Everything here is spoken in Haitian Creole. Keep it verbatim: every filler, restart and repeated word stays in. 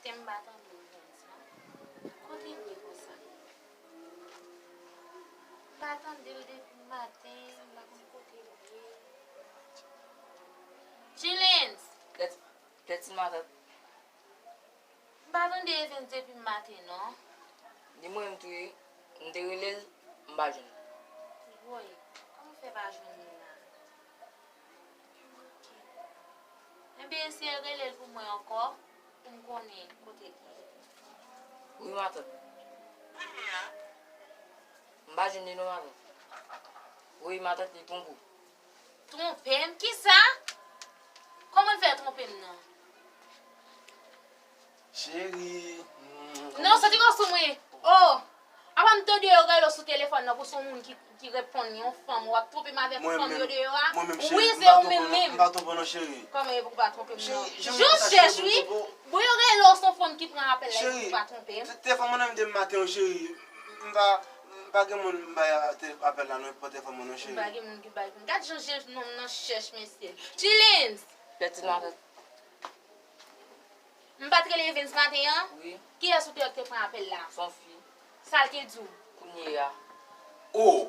Te m pa tande w, Evens, non. Kote l ye konsa? M pa tande l depi maten, m pa konn kote l ye. Jilens! Tèt, tèt ti matant. M pa tande Evens depi maten, non. Li mwen menm tou ye. M te rele l, m pa jwenn li. Woy, kòman w fè pa jwenn li la? Enben, eseye rele l pou mwen ankò, pou m konnen kote l ye. Wi, matant. M pa jwenn li non, matant. Wi, matant, li twonpe w. Twonpe m? Kisa? Kòman l fè twonpe m nan? Cheri. Non, soti gwo sou mwen. Oh! Apa m tande yo rele w sou telefòn nan pou se yon moun ki, ki reponn, yon fanm, w ap twonpe m avèk fanm yo deyò a? Wi, se ou menm menm. M pa twonpe w non, cheri. Kòman e pou w pa twonpe m non? Jan w chèch, wi. Bon, yo rele w, se yon fanm ki pran apèl la, e pou w pa twonpe m? Telefòn mwen nan men m depi maten, cheri. M pa, m pa gen moun m bay apèl la non, e pou telefòn mwen non, cheri. M pa gen moun ki bay pou m. Gad jan je nonm nan chèch, mesye. Chilins! Pètinman. M pa t rele Evens maten an? Wi. Kiyès ou te wè ki te pran apèl la? Se yon fi. Sa l te di w? Kounye a. Oh!